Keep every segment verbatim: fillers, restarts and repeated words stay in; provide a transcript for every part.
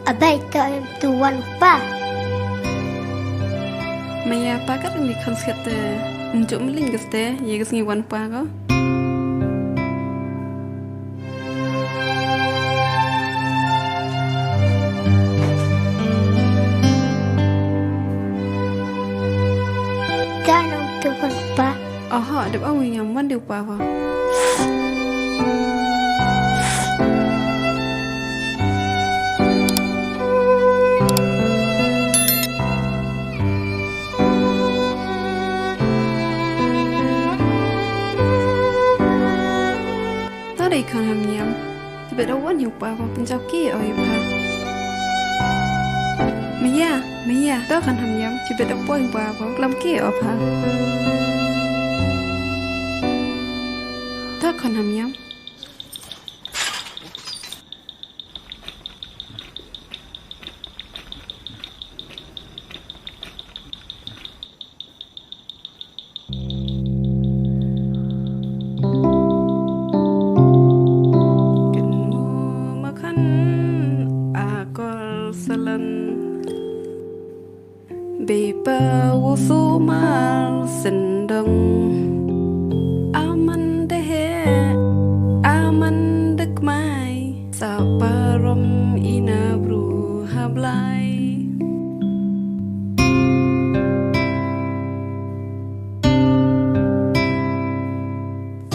Abai, to em tu wan pa. Maya pa kat ni khon siat te. Njuk meling ke ste, ye ke sngi wan pa ko. Ka nong tu wan pa. Aha, dep awi ngam wan de pa wa. Tare khan ham yam. Tibet awan yu pa wa pinjau ki o yu pa. Maya, maya, to khan ham yam. Tibet apoy pa wa klam ki o pa. To khan ham yam. Kynmo makhan akor salan. Bei pa wa sumar sendong. Aman da he, aman da kmai. Sa parom ina bru ha Blai.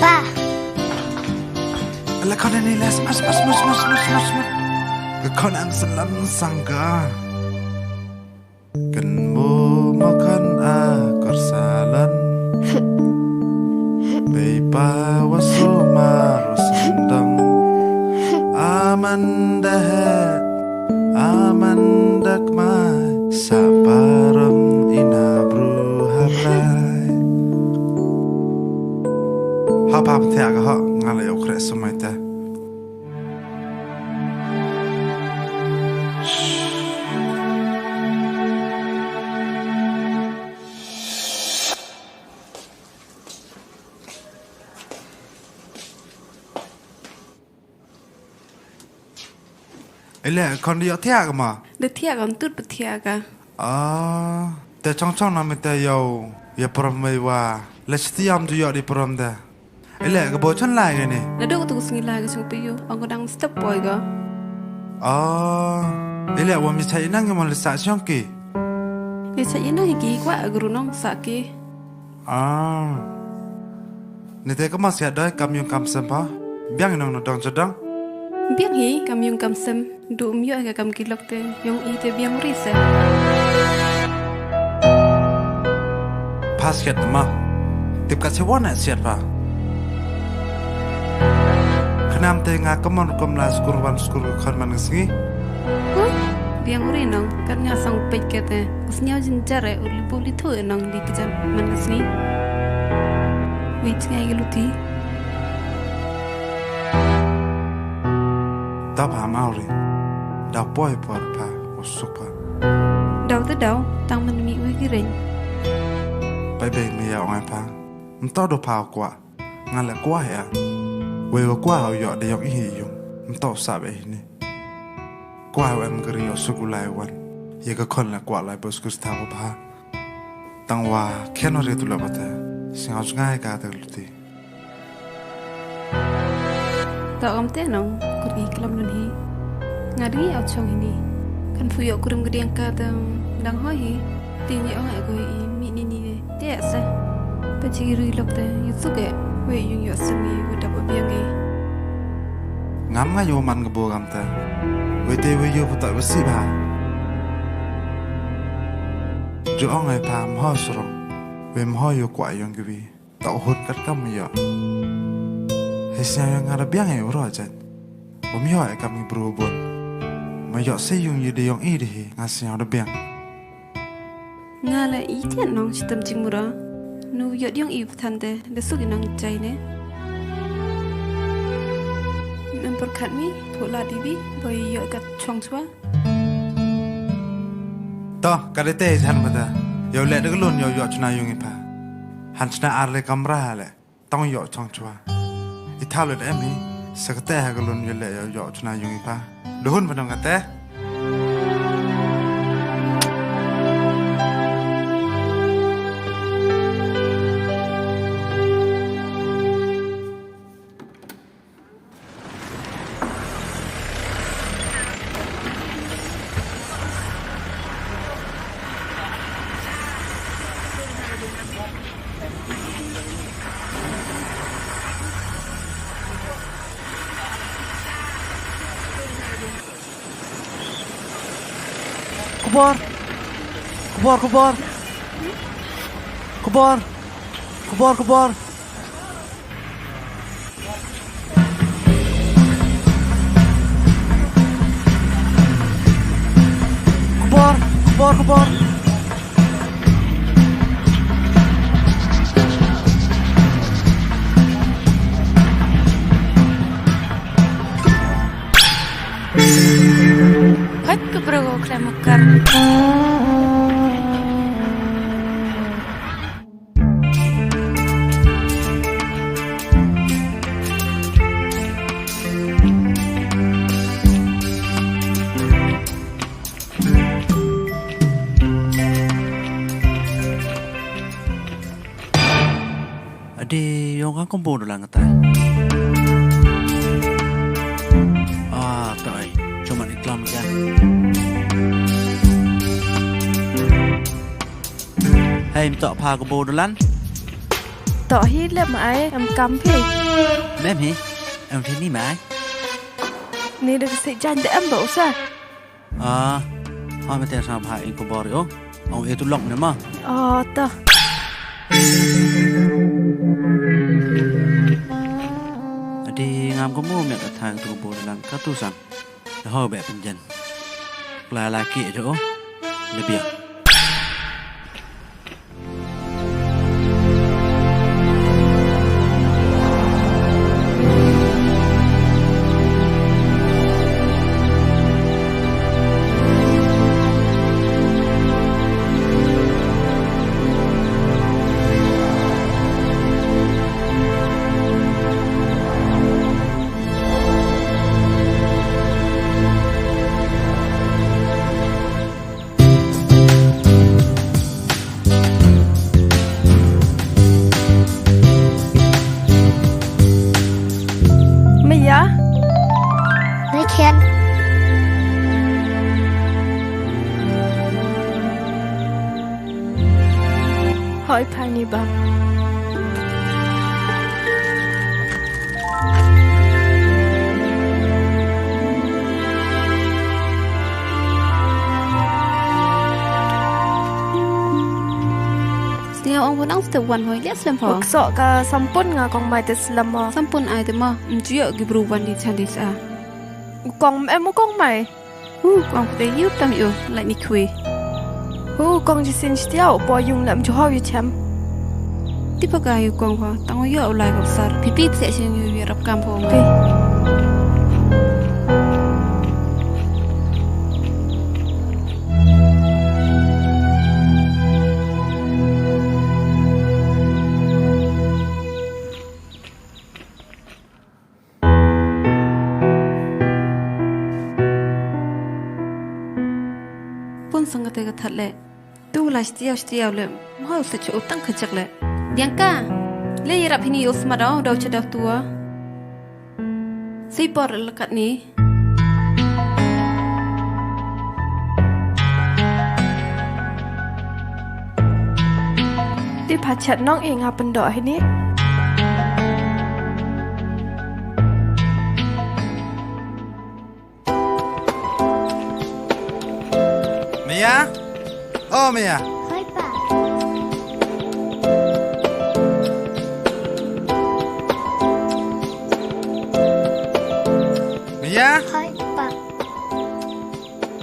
Pa. La khon ni la smat, smat, smat. Ka khon am salam sangka. Kynmo makhan akor salan. Bei pa wa sumar sendong. Aman da he, aman da kmai. Sa parom ina bru ha Blai. Ha pa, pynthia ka ho, nga la yoh khreh samai te. Ele, khon di yoh thiah ka ma? Di thiah ka, ntut pa thiah ka. Ah, te chong chong na me te yow, ya prom mei wa. Le siti yam tu yoh di prom te. Ele, ka bo chon lai ka ni? Na duk tu sngi lai ka chung pi yu, ong ko dang step boy ko. Ah, ele, wa mi chai nang mo le sa chong ki? Le chai nang ki kwa guru nong sa ki. Ah. Ni te ka ma siat doi kam yung kam sem pa. Biang nong na dong chadong. Biang hi kam yung kam sem. Du um yoh ka kam ki lok te, yong i te biang ri se. Pas siat ma. Tip ka se wan siat pa. Khnam te nga kamon kom la skur wan skur khon man sngi. Huh? Biang ri nong, kat nga sang peit ke te. Sñiaw jin jare u li bu li thu nong li ki jan man sngi. Wi chngai ki luti. Dap ha mau ri. Dau poi por pa, u suk pa. Dau te dau, tang man mi wi ki reñ. Pai bei mi ya ong ai pa. Nto do pa kwa. Nga le kwa ya. Wei wa kwa u yoh de yong i hi yung. Nto sa be hi ni. Kwa u em kari yoh suk u lai wan. Ye ka khon le kwa lai bos kus ta wa pa. Tang wa khen wa ri tu la ba te. Sing au sngai ka te luti. To kam te nong, kur ngi klam nun hi. Nga dngi au chong hi ni. Kan fu yoh kurim ka diang ka te dang hoi hi. Ti ni ong e ko i mi ni ni te sa. Pa chi rui lok te, yu suk e. Wei yung yoh sum i, wei dap biang i. Ngam nga yoh man ka bo kam te. Wei te wei yoh putak wei si ba. Ju ong e pa mho surong. Wei mho yoh kwa yong ki wi. Ta u hut kat kam yoh. Hei sñiaw yong nga da biang e u ro jan. Wa mi yoh e kam ngi bru bun. Ma yoh se yung yu de yong i de hi, nga sñiaw da biang. Nga la i tian nong chitam jing mura. Nu yoh de yong i pathan de, de suk i nong jai ne. Mem por khat mi, thok la di bi, boi yoh kat chong chwa. To, ka de te jan mata. Yow le de ka lun yow yoh chna yung i pa. Han chna ar le kamra le. Tong yoh chong chwa. I thaw le de em hi. Sa ka te ha ka lun yow le yow yoh chna yung i pa. Duhun pa nong ka te. Khubor. Khubor, khubor. Khubor. Khubor, khubor. Khubor, khubor, khubor. Hait ka bru ko khlem akar. Ade, yong ka kumbu dolan katai. Ah, tai. Cuma iklam ka. Hei, mtok pha kumbu dolan. Tok hi lem ai, em kam phi. Mem hi, em phi ni mai. Ni da si jan de em do sa. Ah, ha mete sa bha i khubor yo. Ong e tu lok ne ma. Oh, ta. Adi ngam ko mo me ka thang tu bo lang ka tu sang. Ho be penjen. Kla la ki jo. Lebih. Maya? Ni khen. Hoi, phai ni bam. Sñiaw ong wa nang step wan hoi liat slem ho. Wak sok ka sampun nga kong mai te slem ho. Sampun ai te ma, mjuyok ki bru wan di chan di sa. U kong em u kong mai. Hu, kong te yu tam yu, lai ni khui. Hu, kong ji sin stiaw, po yung lam ju ho yu chem. Ti pa ka yu kong ho, tang u yo u lai ko sar. Pi pi se sin yu yu rap kam ho. Pi. Pun sang kate ka that le. Tu la stiaw stiaw le. Mau se chu tang ka chak le. Bianca. Le yarap hini us ma daw daw cha daw tua. Sei por la kat ni. Ti pha chat nong i nga pyndok hini. Maya? Oh, Maya. Hoi, pa. Maya? Hoi, pa.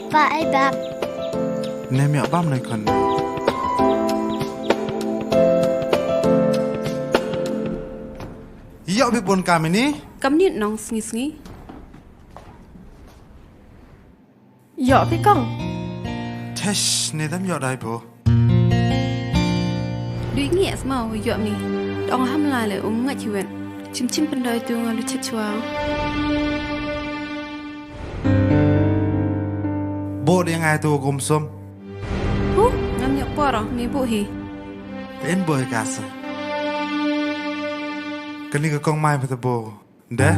Pa, ai bam. Ne mi bam nai kon. Iyok bi pun kam ini. Kam ni nong sngi sngi. Iyok bi kong. Tesh, ne dam iyok dai po. Dui ngi as mau iyok mi. Dong ham la le um ngat chiwen. Chim chim pyndoi tu nga lu chit chwa. Bo de ngai tu kum som. Hu, ngam iyok poro, mi bu hi. Te in bo hi ka sa. Kani ka kong mai pa ta bo. De?